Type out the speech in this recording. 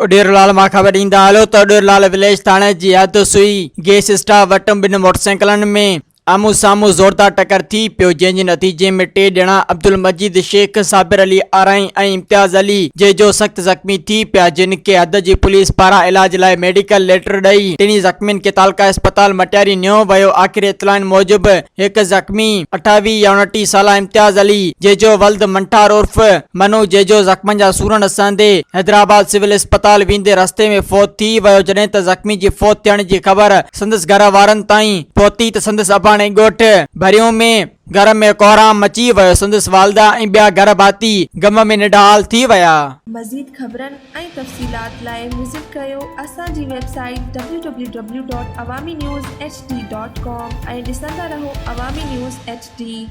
اڏيرولال مان خبر ڏيندا هلو ته اڏيرولال وليج ٿاڻي جي حد سوئي گيس اسٽاپ وٽ ٻن موٽرسائيڪلن ۾ آمهون سامهون زوردار ٽڪر ٿي پيو جنهن جي نتيجي ۾ ٽي ڄڻا عبدالمجيد شيخ، صابر علي آرائين ۽ امتياز علي جيجو سخت زخمي ٿي پيا جن کي حد جي پوليس پاران علاج لاء ميڊيڪل ليٽر ڏئي ٽنهي زخمين کي تعلقه اسپتال مٽياري نيو ويو آخري اطلاعن موجب هڪ زخمي 28 يا 29 سالا امتياز علي جيجو ولد منٺار عرف منو جيجو زخمن جا سور نه سهندي حيدرآباد سول اسپتال ويندي رستي ۾ فوت ٿي ويو جڏهن ته زخمي جي فوت ٿيڻ جي خبر سندس گهر وارن تائين پهتي ته سندس اباڻي ڳوٺ ڀريون ۾ گهر ۾ ڪهرام مچي ويو سندس والده ۽ ٻيا گهر ڀاتي غم ۾ نڍال ٿي ويا. مزيد خبرن ۽ تفصيلات لاء وزٽ ڪريو اسان جي website W W W dot Awami news H D dot com ۽ ڏسندا رهو عوامي نيوز ايڇ ڊي.